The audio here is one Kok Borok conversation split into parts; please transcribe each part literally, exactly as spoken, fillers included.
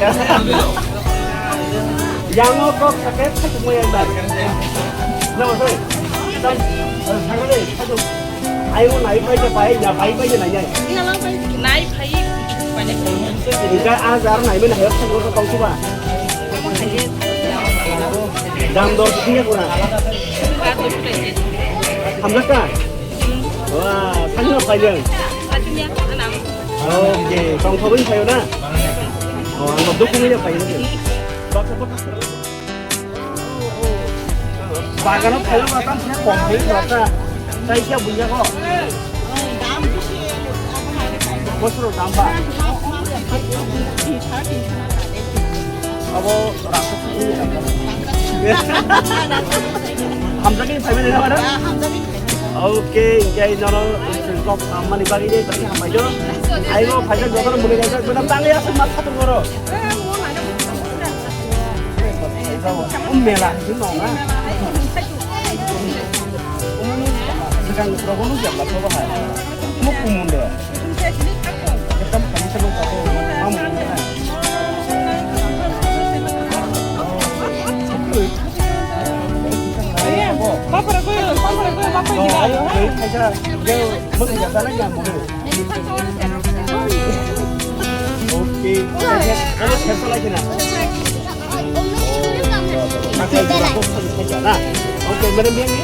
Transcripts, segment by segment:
Yang o kok sakit, sakit mo yang bai. No, sorry. Tam, eh, sakit deh, sakit. Ayo, nai pai ke pai, ya pai pai ke nai ya. Nai pai. Ikai a jar nai men hayok sakit ko kong suba. Dam dor sini ko na. Hamla ka? Wah, sakit no pai deh. Oke, tong thobwi phaio na? Oh, ang dukung ya phaio. Bagano phaio ba tam khe kom phaio ba ta. Tai kya buya ko? Bosro dam ba? Abo rasa. Hamjagwi phaimani na mara? Oke, hingke nono kok hammani bagwi de tani hambai do. Aibo phaijak jotono muni jajak, beda tangwi aswk ma khatung oro. Um, mela, hingke nong na. Sekarang probo nu jam la probo hai. Muk kumun de. Ekdam kami sebelum kau mau muk kumun hai. Oke. Oke, mana biang ni?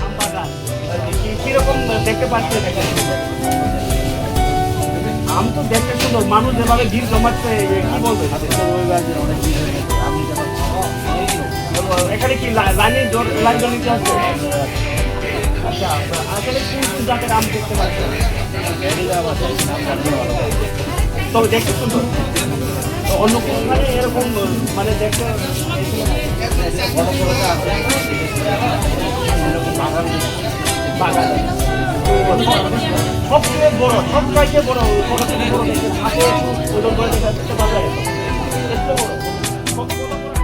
আম বাগান। কি, কিরকম দেখতে পাচ্ছেন এখানে? আম তো দেখতে সুন্দর, মানুষ যেভাবে ভিড় জমাচ্ছে, এ, কি বলবেন? এখানে কি লা-, লাইনে জোর, লাইন জল নিতে হচ্ছে? আচ্ছা, আসলে কোন কোন জাতের আম দেখতে পাচ্ছেন? তবে দেখতে সুন্দর। তো অন্য কোনো মানে এরকম মানে দেখতে বাগান। সবচেয়ে বড়, সবচাইতে বড়, বড় থেকে বড় দেখতে হাতে ওজন করে দেখা দেখতে পাওয়া যায়। এত বড়। সব কত বড়?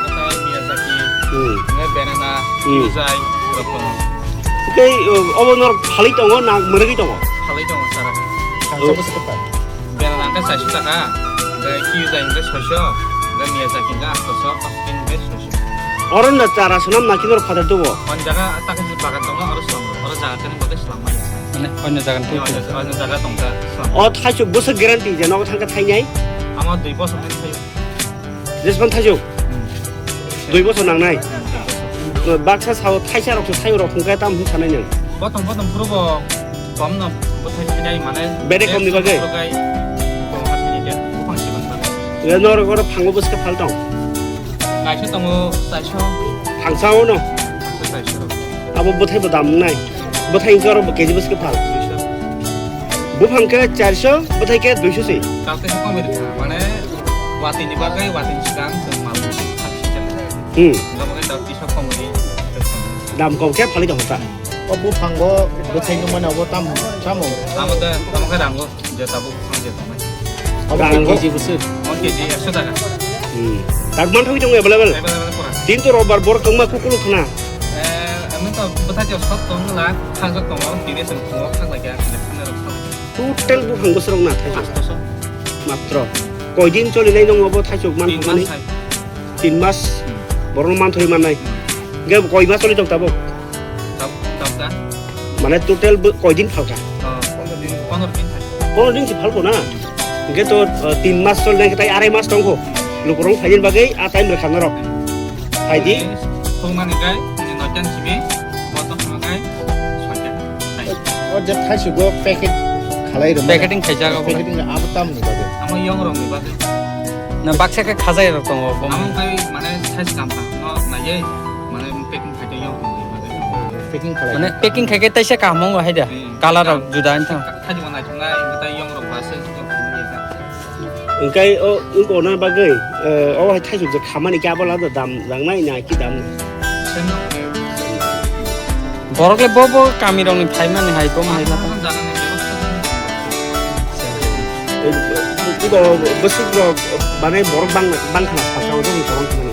Kata Miyazaki, Hmm. Ngai banana, Hmm. Yuzai, rok tongo. Tei, uh, obo norok phalwi tongo na mwrwgwi tongo? Phalwi tongo sara. Tangsa Oh. bwswk kwtal? Banana hwnkhe chaisu taka, hwnkhe Yuzai hwnkhe soiso, hwnkhe Miyazaki hwnkhe athoso, Austin hwnkhe soiso. Oro no chara swnam na khe norok phatar tubo? Ani jaga takhe bagan tongo, oro swnam, oro jaga khe bagwi swnam maya. Mane, onyo jaga ni Onyo, onyo jaga tongkha, swnam. O thaisuk bwswk guarantee je nogo thangkhe thainai? Ama dui bosor ni thaio. Jespan thaisuk? Hmm. Dui bosor nangnai? Hmm, dui bosor. Baksa sao thaisa rok se thaio rok thungkhe tam hwn sanai nang? Bottom, bottom phuru bo kom no bwthai thainai mane. Bede kom ni bagwi? Kom ha thini de, buphang sigon bagwi. Norok oro phango bwswk phal tong? Kaisa tongo, chaiso. Thangsa o no? Thangsa chaiso rok. Abo bwthai bo dam wngnai? Bwthai wngkhe oro bo K G bwswk phal? Duiso. Buphang khe charso, bwthai khe duiso se. Kalkhe se komoi rwkha, mane watwi ni bagwi, watwi ni swkang chwng mal bwswk khak sijak. Hmm. Wngkha bagwi dam tisa komoi rwkha. Dam kom khe phalwi tongkha. O buphango bwthai nukmani obo tam, tamo? Tamo khe, tamo khe rango, je tabuk buphang je tongnai. Obo Rango. K G bwswk? One K G ekso taka. Hmm. Tak manthogwi tongo available? Available pura. Tin to robar borok tongma kukuluk khna. Eh, emni to bwthai je sok tong la, khajak tongo, tini chwng phungo khak lai kha, khaklai rok sok. Total buphang bwswk rok na thai? Pasto so. Matro. Koi din choli nai nongo bo thaisuk man Tin thani? Mas hai. Tin mas. Hmm. Borok no manthogwi mannai. Hmm. Hingke koi mas choli tong tabuk? Tab-, tabka? Mane total bo koi din phalka? Oh, pondro din, pondro din hai. Pondro din si phalko na? Hingke to, uh, tin mas choli nai khe tai arai mas tongkho. Lukurok phaini bagwi a time rwkha norok. Phaidi. Thwngmani khe, noita ni simi, boto thwngma khe, soita. O je thaisugo packet khalai rwmani. Packeting khaijak obo. Packeting abo tamni bagwi. Amo yong rokni bagwi. Na baksa khe khajai rok tongo, bo Amo mani. Bai mane size kampha no naiye, mane packing khaito yong rokni bagwi. Packing khalai. Mane packing khai khe taisa kaham wngo hai da. Hmm. Color rok juda wngthang. Thani bo naithoknai, hwnkhe tei yong rok ba se. Hwnkhe o wngkona bagwi, eh, o hai thaisuk je khamani khe abo lada dam rangnai na ki dam? Borok le bo bo kami rokni phaimani hai bo hai lada. Eh, eh, bwswk rok, mane borok bang, bang khana saka o jani tong khani.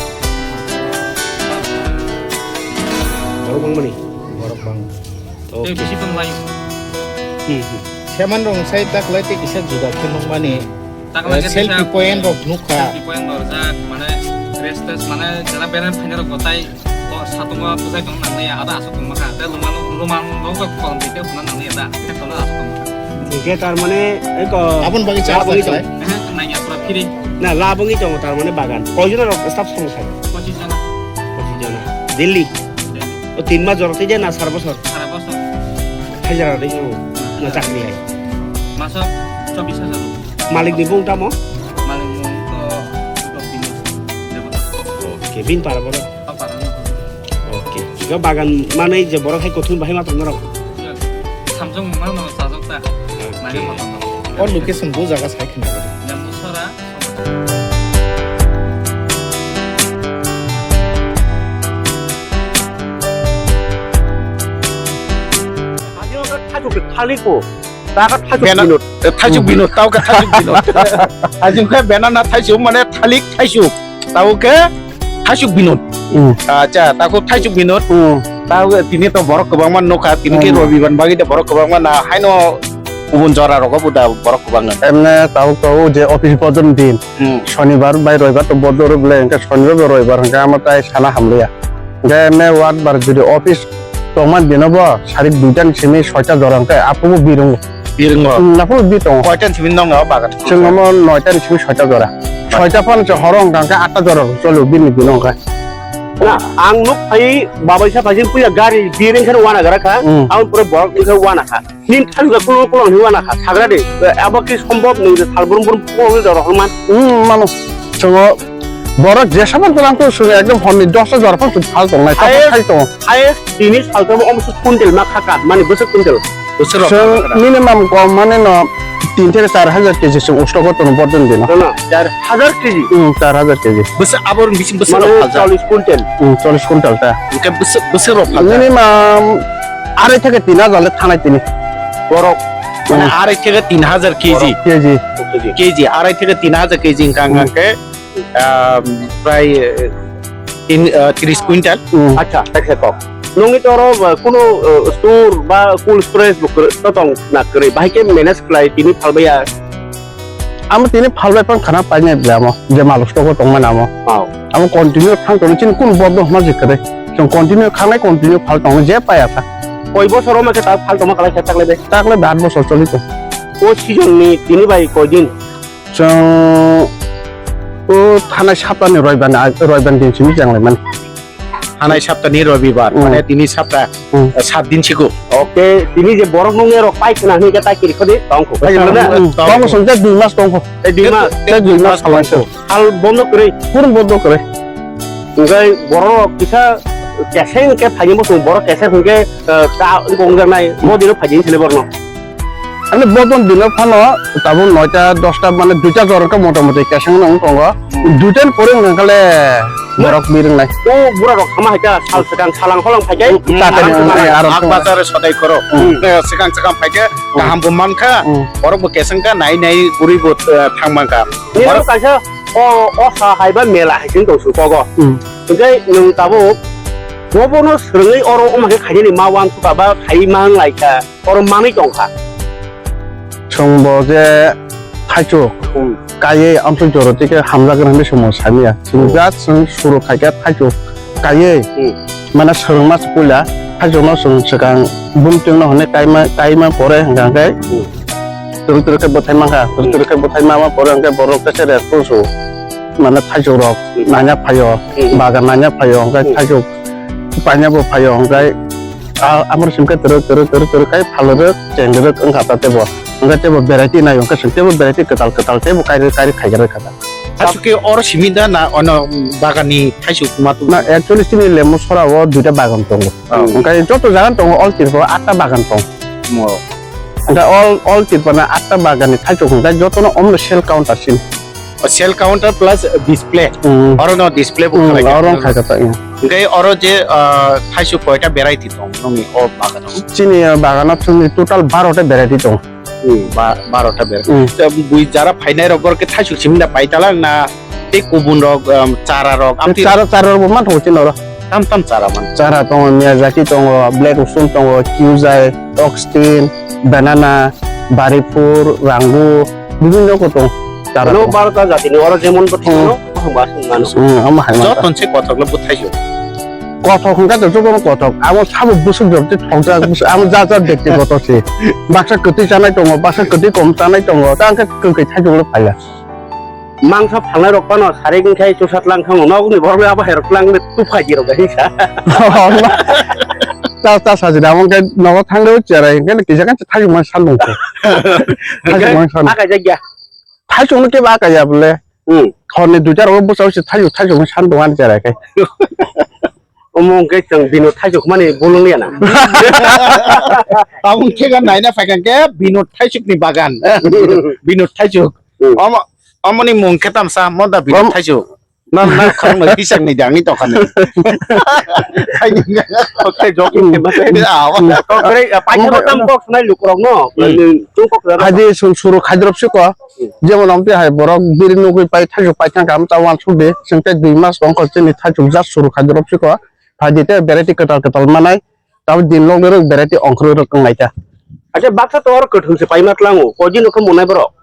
Borok bangmani. Borok bang. Tei bisi tong lai. Hmm, hmm. Seman rok sai taklai tei kisa juda khe nukmani. Taklai khe selfie point rok nukha. Selfie point rok jak, mane rest test, mane jara beren phaina rok bo tai o satungo bwsai tong nang ya, ada asok tong maka. Tei luman, luman rok kolom tei huna nang ya da. Tei kono asok tong maka. Hingke tar mane eko. Abon bagi charge labangwi taklai. Tong. Nang ya pura free. Na labangwi tong tar mane bagan. Koi jona rok staff song sai? Pochis jona. Pochis jona. Delhi. O tin mas jorok tei de na sara bosor? Sara bosor. Hajra rwi o na chakri hai? Maso chobbish hajar. Malik ni bung tamo? Malik ni bung to Binod Debota. Oke, bin para borok? O para no. Oke. Ga bagan manai je borok hai kothum bahai ma tong norok? Samsung ma no sajok ta. Oke. Nai ma tong. O location bo jaga sai khna. Jambusora. Thaichuk Binod. Thaisuk Binod, tao khe Thaisuk Binod. Thaichuk khe banana thaisuk, mane thalik thaisuk. Tao khe Thaisuk Binod. Hmm. Acha, tao khe Thaisuk Binod. Hmm. Tao khe tini to borok kwbangma nukha, tini khe hmm. Robibar bagwi de borok kwbangma na haino kubun jora rogo bo da borok kwbangma. Emne tao khe o je office bodon din. Hmm. Shonibar bai roibar to bodoro bole, hingke shonibar bai roibar hingke amo tai sana hamliya. Hingke eme ward bar jodi office tongma dino bo sarik duita ni simi soita jora hingke aphuru birung. Birung o? Hmm, aphuru bi tongo. Koita ni simi nong o bagan? Chwng omo noita ni simi soita jora. Soita phano se horo hingka hingke atta jora choli o bini dino hingke. Na, ang nuk phai babai sa phai puya gari birung khe wana gara kha, hmm. Ang pura borok hingke wana kha. Nin thangkha kulo kulo ni wana kha sagra de. Abo ki sombhob nung je sal brum brum kulo ni jora hwnman. Hmm, mano. Chwngo borok je saman tlang ko chwngo ekdom honni dosta jora phang phal tong nai. Hai. Tamo khai tong. Hai, tini sal tamo om su kuntel ma kha ka, mani bwswk kuntel. Bwswk rok. Chwng minimum kom mane no tin theke char hajar keji chwng usto ko tono bodon dino. Tono, char hajar keji? Hmm, char hajar keji. Bwswk abo bising bwswk rok phaljak? Mane chollish kuntel. Hmm, chollish kuntel ta. Hingke bwswk, bwswk rok phaljak? Minimum Arai theke tin hajar le thanai tini. Borok, mane hmm. Arai theke tin hajar keji. Keji. Keji, arai theke tin hajar keji hingka hingka hmm. Khe, ah, prai, eh, tin, ah, tris quintal. Hmm. Acha, tak se kok. Nungni toro, eh, kuno, eh, store ba cold storage bo kwrwi, to tong na kwrwi. Bahai khe manage khlai tini phalbaiya. Amo tini phalbai phang khana painai ble amo, je maluk stogo tongmani amo. Oh. Amo continue thang tongni chini kun bodo hma je kwrwi. Chwng continue khangnai continue phal tongni je paya kha. Koi bosor o ma khe ta phal tongma kala khe takle de? Takle de aat bosor choli tong. O season ni tini bai koi din? Chwng o thanai saptani roibani, roibani din simi chang lai mani. Hanai saptani robibar, hmm. Mane tini sapta, hmm. Sat din sigo. Oke, tini je borok nung rok pai khna hini khe tai kiri khodi tong kho. Hmm. Tong song te dui mas tong kho. Te dui mas, te dui mas tong kho. Hal bondo kwrwi. Purun bondo kwrwi. Hingke borok rok kisa keseng ke phaini bosong borok keseng hingke, eh, ta gongjak nai. Mo dino phaini sini borno. Ani bodon dino phano tabuk noita dosta mane duita jora khe motamoti keseng no wng tongo. Hmm. Duita ni pore wng kha le borok birung nai. O bura rok thama hai kha sal swkang salang kholang phai khe. Hmm, ta ta ni aro Ak thung. Bazar sodai khoro. Hmm. Eh, swkang swkang phai khe hmm. Kaham bo man kha. Hmm. Borok bo keseng kha nai nai guri bo, eh, thang man kha. Nini borok kaisa o, o sa hai ba mela hai khe tong su kogo. Hmm. Hingke nwng tabuk bobono swrwngwi oro wngma khe khainani ma uansukha ba khai ma wng lai kha. Oro manwi tong kha. Chwng bo je thaichuk hmm. Kaiwi amtwi joro tike hamjak rw hinwi chwng bo samiya. Chwng hmm. Just chwng suru khaikhe thaichuk kaiwi hmm. Mane swrwngma se puila thaichukno chwng swkang bumtwino hwnwi kaima, kaima pore hwnkha khe hmm. Twrwk twrwk khe bwthai mankha, twrwk hmm. Twrwk khe bwthai mama pore hwnkhe borok khe se response o mane thaichuk rok hmm. Naina phaio, hmm. Bagan naina phaio hwnkhe hmm. Thaichuk paina bo phaio hwnkhe. A, amoro simi khe twrwk, twrwk, twrwk, twrwk khai phalrwk, chengrwk wngkha ta tebo. Hwnkhe tebo variety nai, hwnkhe chwng tebo variety kwtal, kwtal tebo kairwk, kairwk khaigerwk kha ta. Aswk khe oro simi da na ono bagan ni thaisuk ma tu? Na, actually chini Lembu sora o duita bagan tongo. Oh. Hwnkhe joto jaga tongo, all Tripura atta bagan tong. Oh. Hwnkhe all, all Tripura na atta bagan ni thaisuk hwnkhe joto no omno sale counter sin. Oh, sale counter plus display. Hmm. Oro no display bo Hmm, khlai oro kha. Kha kha ta, hmm. Hwnkhe oro je, ah, thaisuk koita variety tong nongni o bagan o? Chini, ah, bagan o chini total baro ta variety tong. Hmm, ba-, baro ta ber. Hmm. Te bui jara phainai rok borok khe thaisuk simi da pai talang na tei kubun rok, um, chara rok, amtwi Chara, chara rok bo manthogo chini oro. Tam tam chara man. Chara tongo, Miyazaki tongo, Black Russian tongo, Kyuzai, Oxtin, Banana, Baripur, Rangu, bibinno rok tong. Chara Ano tongo. Baro ta jati ni oro jemon bo Hmm. thikno, ba sung mano. Hmm, omo hai mantha. Joton se kothok le bo thaisuk. Kothok hwnkhe to jotono kothok. Amo sabo bwswk jor tei thokjak bwswk. Amo ja ja bektigoto se. Baksa kwtwi chanai tongo, baksa kwtwi kom chanai tongo. Ta hwnkhe kwrwi thaisuk le phaila. Mangsa phalnai rok phano sarik wngkhai chusat lang thango. Nokni borok le abo hai rok lang le tuphai di rok hai sa. Ta, ta sajina amo hwnkhe nogo thangre o cherai hwnkhe kisa khe thaisuk man san nung khe. Thaisuk man san. Akai jakya. Thaisuk no kebo akai ya bole. Hmm. Horni duita rogo bwsao se thaisuk thaisuk wng san tongo ani cherai khe. Omo hwnkhe chwng Binod thaisuk mani bolong ya na. Tabuk khe ga naina phaikha khe Binod thaisuk ni bagan. Binod thaisuk. Hmm. Omo, omoni mung khe tamsa moda Binod Om- thaisuk. Na, na, khoroknwi hisaknwi dangwi tongkha nwi. Khaini. Oke, joki khe ma se. Ah, o. Oke, paisa tam kok sunai lukurok no. Hmm. Tung kok. Adi sun suru khaidrop siko. Jemon amtwi hai borok biri nugwi pai thaisuk pai thangkha, amta uansuk di, chwng tei dui mas tongkha chini thaisuk just suru khaidrop siko, phaidi tei variety kwtal kwtal manai, tabuk din lok rok variety ongkhorwi rok wngnai ta. Acha baksa to oro kwthwng se paima tlango, koi din khe monai borok?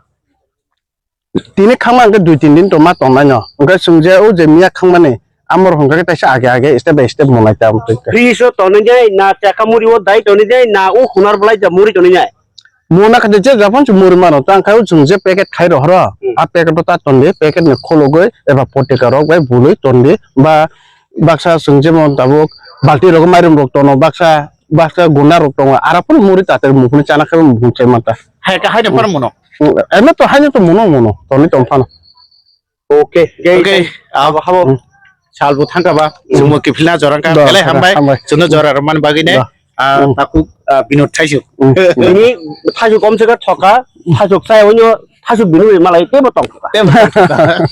Tini khangma hwnkhe dui tin din tongma tongnai no, hwnkhe chwng je o je miya khangmani, amor hwnkhe kaisa age age step by step monai ta amtwi. Fridge o tonwi nai, na chaka muri o dai tonwi nai, na o hunar belai ja muri tonwi nai? Mona khe je japan se muri mano, tang khai chwng je packet khai rohoro, Hmm. A packet o ta tondi, packet ni khologwi eba potika rok bai bului tondi, ba baksa chwng jemon tabuk balti rok mairum rok tono, baksa, baksa guna rok tongo, ara phano muri ta tei muphuni chana khai muphuni chai manta. Hai ka hai de phano mono. Hmm, eno to hai to mono mono, toni tong phano. Oke, oke, oke. Abo habo. Hmm. Salbo thangkha ba, hmm, chwngbo kiphilna jorang kha, Do, belai hambai, hambai. Chwngno jora rwmani bagwi ne, Do. Ah, hmm, takhuk, ah, Binod thaisuk. Hmm. Bini thaisuk komse khe thoka, thaisuk sai onyo, thaisuk bini malai tebo tong thoka. Tebo tong thoka.